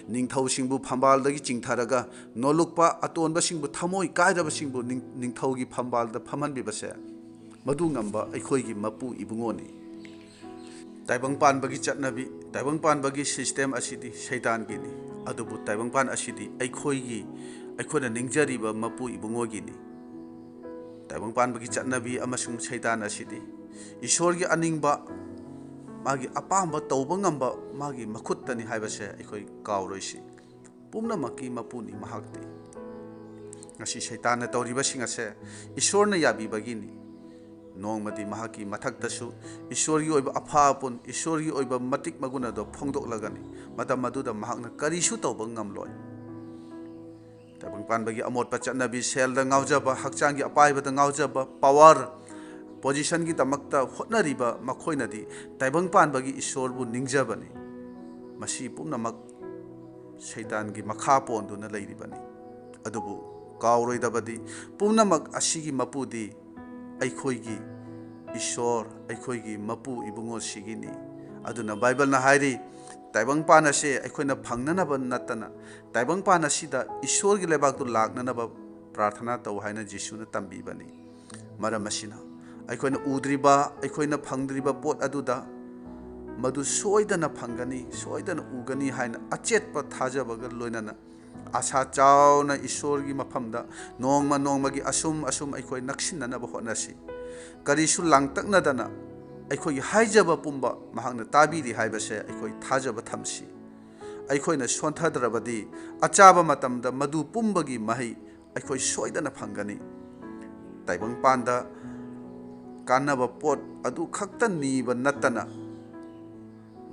ꯅꯤꯡꯊꯧꯁꯤꯡꯕꯨ ꯐꯝꯕꯥꯜꯗꯒꯤ ꯆꯤꯡꯊꯔꯒ ꯅꯣꯜꯂꯨꯛꯄ, ꯑꯇꯣꯟꯕꯁꯤꯡꯕꯨ, ꯊꯃꯣꯏ ꯀꯥꯏꯔꯕꯁꯤꯡꯕꯨ ꯅꯤꯡ-, ꯅꯤꯡꯊꯧꯒꯤ ꯐꯝꯕꯥꯜꯗ ꯐꯝꯍꯟꯕꯤꯕꯁꯦ, ꯃꯗꯨ ꯉꯝꯕ ꯑꯩꯈꯣꯏꯒꯤ ꯃꯄꯨ ꯏꯕꯨꯡꯉꯣꯅꯤ꯫ ꯇꯥꯏꯕꯪ ꯄꯥꯟꯕꯒꯤ ꯆꯠꯅꯕꯤ, ꯇꯥꯏꯕꯪ ꯄꯥꯟꯕꯒꯤ ꯁꯤꯁꯇꯦꯝ ꯑꯁꯤꯗꯤ ꯁꯩꯗꯥꯟꯒꯤꯅꯤ꯫ ꯑꯗꯨꯕꯨ ꯇꯥꯏꯕꯪ ꯄꯥꯟ ꯑꯁꯤꯗꯤ ꯑꯩꯈꯣꯏꯒꯤ, ꯑꯩꯈꯣꯏꯅ ꯅꯤꯡꯖꯔꯤꯕ ꯃꯄꯨ ꯏꯕꯨꯡꯉꯣꯒꯤꯅꯤ꯫ ꯇꯥꯏꯕꯪ ꯄꯥꯟꯕꯒꯤ ꯆꯠꯅꯕꯤ ꯑꯃꯁꯨꯡ ꯁꯩꯗꯥꯟ ꯑꯁꯤꯗꯤ ꯏꯁꯣꯔꯒꯤ ꯑꯅꯤꯡꯕ, ꯃꯥꯒꯤ ꯑꯄꯥꯝꯕ ꯇꯧꯕ ꯉꯝꯕ ꯃꯥꯒꯤ ꯃꯈꯨꯠꯇꯅꯤ ꯍꯥꯏꯕꯁꯦ ꯑꯩꯈꯣꯏ ꯀꯥꯎꯔꯣꯏꯁꯤ꯫ ꯄꯨꯝꯅꯃꯛꯀꯤ ꯃꯄꯨꯅꯤ ꯃꯍꯥꯛꯇꯤ꯫ ꯉꯁꯤ ꯁꯩꯇꯥꯟꯅ ꯇꯧꯔꯤꯕꯁꯤꯡ ꯑꯁꯦ ꯏꯁꯣꯔꯅ ꯌꯥꯕꯤꯕꯒꯤꯅꯤ꯫ ꯅꯣꯡꯃꯗꯤ ꯃꯍꯥꯛꯀꯤ ꯃꯊꯛꯇꯁꯨ ꯏꯁꯣꯔꯒꯤ ꯑꯣꯏꯕ ꯑꯐꯥ ꯑꯄꯨꯟ, ꯏꯁꯣꯔꯒꯤ ꯑꯣꯏꯕ ꯃꯇꯤꯛ ꯃꯒꯨꯟ ꯑꯗꯨ ꯐꯣꯡꯗꯣꯛꯂꯒꯅꯤ꯫ ꯃꯇꯝ ꯑꯗꯨꯗ ꯃꯍꯥꯛꯅ ꯀꯔꯤꯁꯨ ꯇꯧꯕ ꯉꯝꯂꯣꯏ꯫ ꯇꯥꯏꯕꯪ ꯄꯥꯟꯕꯒꯤ ꯑꯃꯣꯠꯄ ꯆꯠꯅꯕꯤ, ꯁꯦꯜꯗ ꯉꯥꯎꯖꯕ, ꯍꯛꯆꯥꯡꯒꯤ ꯑꯄꯥꯏꯕꯗ ꯉꯥꯎꯖꯕ, ꯄꯋꯥꯔ, ꯄꯣꯖꯤꯁꯟꯒꯤꯗꯃꯛꯇ ꯍꯣꯠꯅꯔꯤꯕ ꯃꯈꯣꯏꯅꯗꯤ ꯇꯥꯏꯕꯪ ꯄꯥꯟꯕꯒꯤ ꯏꯁꯣꯔꯕꯨ ꯅꯤꯡꯖꯕꯅꯤ꯫ ꯃꯁꯤ ꯄꯨꯝꯅꯃꯛ ꯁꯩꯇꯥꯟꯒꯤ ꯃꯈꯥ ꯄꯣꯟꯗꯨꯅ ꯂꯩꯔꯤꯕꯅꯤ꯫ ꯑꯗꯨꯕꯨ ꯀꯥꯎꯔꯣꯏꯗꯕꯗꯤ, ꯄꯨꯝꯅꯃꯛ ꯑꯁꯤꯒꯤ ꯃꯄꯨꯗꯤ ꯑꯩꯈꯣꯏꯒꯤ ꯏꯁꯣꯔ, ꯑꯩꯈꯣꯏꯒꯤ ꯃꯄꯨ ꯏꯕꯨꯡꯉꯣꯁꯤꯒꯤꯅꯤ꯫ ꯑꯗꯨꯅ ꯕꯥꯏꯕꯜꯅ ꯍꯥꯏꯔꯤ, ꯇꯥꯏꯕꯪ ꯄꯥꯟ ꯑꯁꯦ ꯑꯩꯈꯣꯏꯅ ꯐꯪꯅꯅꯕ ꯅꯠꯇꯅ, ꯇꯥꯏꯕꯪ ꯄꯥꯟ ꯑꯁꯤꯗ ꯏꯁꯣꯔꯒꯤ ꯂꯩꯕꯥꯛꯇꯨ ꯂꯥꯛꯅꯅꯕ ꯄ꯭ꯔꯥꯔꯊꯅꯥ ꯇꯧ ꯍꯥꯏꯅ ꯖꯤꯁꯨꯅ ꯇꯝꯕꯤꯕꯅꯤ꯫ ꯃꯔꯝ ꯑꯁꯤꯅ, ꯑꯩꯈꯣꯏꯅ ꯎꯗ꯭ꯔꯤꯕ, ꯑꯩꯈꯣꯏꯅ ꯐꯪꯗ꯭ꯔꯤꯕ ꯄꯣꯠ ꯑꯗꯨꯗ ꯃꯗꯨ ꯁꯣꯏꯗꯅ ꯐꯪꯒꯅꯤ, ꯁꯣꯏꯗꯅ ꯎꯒꯅꯤ ꯍꯥꯏꯅ ꯑꯆꯦꯠꯄ ꯊꯥꯖꯕꯒ ꯂꯣꯏꯅꯅ ꯑꯥꯁꯥ ꯆꯥꯎꯅ ꯏꯁꯣꯔꯒꯤ ꯃꯐꯝꯗ ꯅꯣꯡꯃ ꯅꯣꯡꯃꯒꯤ ꯑꯁꯨꯝ ꯑꯁꯨꯝ ꯑꯩꯈꯣꯏ ꯅꯛꯁꯤꯟꯅꯅꯕ ꯍꯣꯠꯅꯁꯤ꯫ ꯀꯔꯤꯁꯨ ꯂꯥꯡꯇꯛꯅꯗꯅ ꯑꯩꯈꯣꯏꯒꯤ ꯍꯥꯏꯖꯕ ꯄꯨꯝꯕ ꯃꯍꯥꯛꯅ ꯇꯥꯕꯤꯔꯤ ꯍꯥꯏꯕꯁꯦ ꯑꯩꯈꯣꯏ ꯊꯥꯖꯕ ꯊꯝꯁꯤ꯫ ꯑꯩꯈꯣꯏꯅ ꯁꯣꯟꯊꯗ꯭ꯔꯕꯗꯤ ꯑꯆꯥꯕ ꯃꯇꯝꯗ ꯃꯗꯨ ꯄꯨꯝꯕꯒꯤ ꯃꯍꯩ ꯑꯩꯈꯣꯏ ꯁꯣꯏꯗꯅ ꯐꯪꯒꯅꯤ꯫ ꯇꯥꯏꯕꯪꯄꯥꯟꯗ ꯀꯥꯟꯅꯕ ꯄꯣꯠ ꯑꯗꯨ ꯈꯛꯇ ꯅꯤꯕ ꯅꯠꯇꯅ,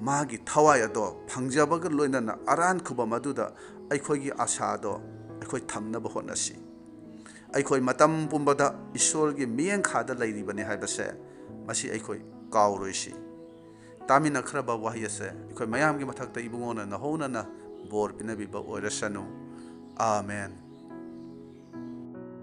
ꯃꯥꯒꯤ ꯊꯋꯥꯏ ꯑꯗꯣ ꯐꯪꯖꯕꯒ ꯂꯣꯏꯅꯅ ꯑꯔꯥꯟ ꯈꯨꯕꯝ ꯑꯗꯨꯗ ꯑꯩꯈꯣꯏꯒꯤ ꯑꯥꯁꯥ ꯑꯗꯣ ꯑꯩꯈꯣꯏ ꯊꯝꯅꯕ ꯍꯣꯠꯅꯁꯤ꯫ ꯑꯩꯈꯣꯏ ꯃꯇꯝ ꯄꯨꯝꯕꯗ ꯏꯁꯣꯔꯒꯤ ꯃꯤꯠꯌꯦꯡꯈꯥꯗ ꯂꯩꯔꯤꯕꯅꯤ ꯍꯥꯏꯕꯁꯦ ꯃꯁꯤ ꯑꯩꯈꯣꯏ ꯀꯥꯎꯔꯣꯏꯁꯤ꯫ ꯇꯥꯃꯤꯟꯅꯈ꯭ꯔꯕ ꯋꯥꯍꯩ ꯑꯁꯦ ꯑꯩꯈꯣꯏ ꯃꯌꯥꯝꯒꯤ ꯃꯊꯛꯇ ꯏꯕꯨꯡꯉꯣꯅ ꯅꯍꯧꯅꯅ ꯕꯣꯔ ꯄꯤꯅꯕꯤꯕ ꯑꯣꯏꯔꯁꯅꯨ꯫ ꯑꯥꯃꯦꯟ꯫